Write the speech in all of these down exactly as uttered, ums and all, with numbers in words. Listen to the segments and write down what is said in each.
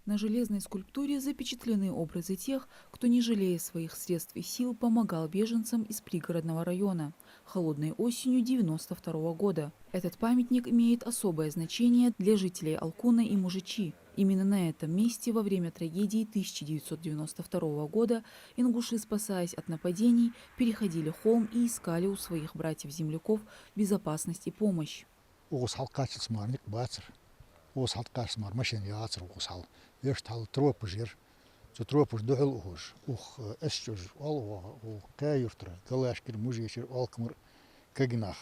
На железной скульптуре запечатлены образы тех, кто, не жалея своих средств и сил, помогал беженцам из пригородного района холодной осенью девяносто второго года. Этот памятник имеет особое значение для жителей Алкуна и Мужичи. Именно на этом месте во время трагедии тысяча девятьсот девяносто второго года ингуши, спасаясь от нападений, переходили холм и искали у своих братьев-земляков безопасность и помощь. Укхаза хьалкхаччалца мара никъ бацар. Укхаза хьалкхаччалца мара машен яцар укхаза хьал. Вешта хьал тропаш яр. Цу тропаш духьал ухаш, ух, э, эс чӀож оал, ух, ух, кхаь юртара, Галашкера, Мужичера, Алкмара кагий нах.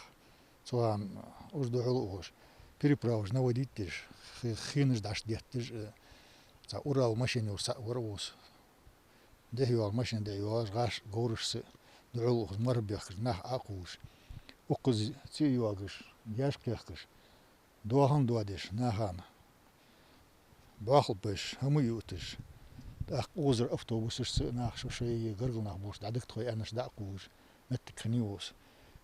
Цу хана уж духьал ухаш, переправаш наводить деш, хи-, хинаш дӀаш детташ, э, цхьа Урал машен йолаш цхьаъ вар укхаза. Дехьа йола машен дехьа йоагӀаш, гӀаш говрашца духьал ухаш, мархӀа бехкаш, нах Ӏокхувлаш. Укхаза цӀи йоагаш, яш кхехкаш, доахан доадеш нахана. Бохал беш, хӀама юуташ. ТӀаккха укхазара автобусашца нах шо шоай гаргара нах болаш дӀадита тхо аьнна дӀакхувлаш, моттиг хиннай укхаза.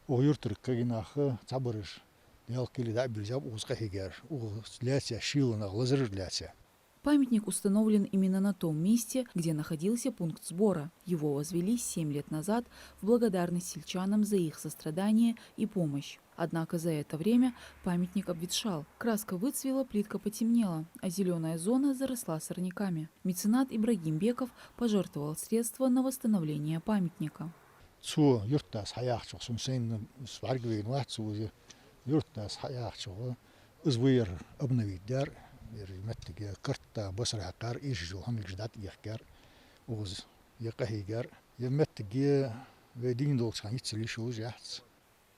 Укх юртара кагий нах цхьабараш, Даьла кхеле дӀа а бирзаб укхаза къахьийгар, укхаза лаьца шийла нах лазараш лаьца. Памятник установлен именно на том месте, где находился пункт сбора. Его возвели семь лет назад в благодарность сельчанам за их сострадание и помощь. Однако за это время памятник обветшал. Краска выцвела, плитка потемнела, а зелёная зона заросла сорняками. Меценат Ибрагим Беков пожертвовал средства на восстановление памятника. Цу юртдас хьаяхачох сона сайна бӀаргавайна вац цу уза. Юртдас хьаяхачох из вай ер обновить даьр, ер моттиг, е карт а, басар хьекхар, ийшача хӀамаш дӀатӀаехкар, укхаза е къахьийгар. Ер моттиг е вай дийна долча хана йицъяла йиш йолаш яц.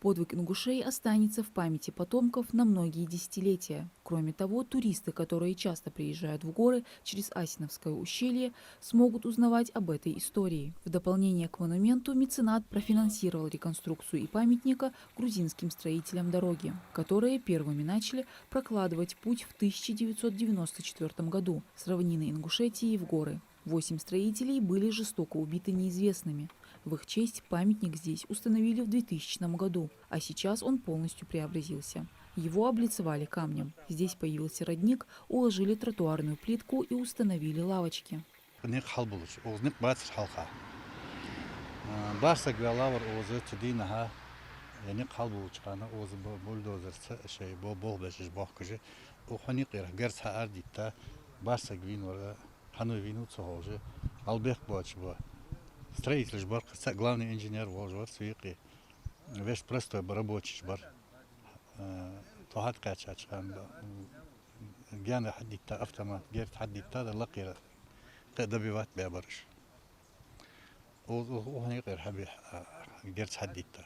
Подвиг ингушей останется в памяти потомков на многие десятилетия. Кроме того, туристы, которые часто приезжают в горы через Асиновское ущелье, смогут узнавать об этой истории. В дополнение к монументу меценат профинансировал реконструкцию и памятника грузинским строителям дороги, которые первыми начали прокладывать путь в тысяча девятьсот девяносто четвёртом году с равнины Ингушетии в горы. Восемь строителей были жестоко убиты неизвестными. В их честь памятник здесь установили в двухтысячном году, а сейчас он полностью преобразился. Его облицевали камнем. Здесь появился родник, уложили тротуарную плитку и установили лавочки. Никъ хьалбуллача, укхаза никъ бацар хьалха. А, бархӀ саг ваьлла вар укхаза цу дийнахьа, е никъ хьалбуллача хана укхаза бу-, бульдозерца шоай бо-, болх беш уж бохкаш, укх хьона юкъера гарз хьаара а дитта, бархӀ саг вийна вар, хьан вийна ва ца ховш, хьалбехк боацаш ба. Строителаш бар, цхьа главный инженер волаш вар цу юкъе. Вешта простой ба, рабочийш бар. Э, тхо хьатӀакхаьчача хана ба, гаьна хьадитта автомат, герз хьадитта, дар лакхера кхы а добивать баь бараш. У-, у-, укх хьона юкъера хьабаь, а, герз хьадитта.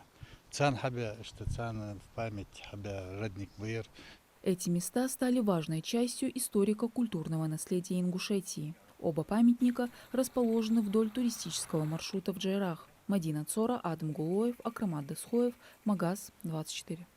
Царна хьабаь, иштта царна в память хьабаь родник ба ер. Эти места стали важной частью историко-культурного наследия Ингушетии. Оба памятника расположены вдоль туристического маршрута в Джейрах. Мадина Цора, Адам Гулоев, Акрамат Досхоев, Магас двадцать четыре.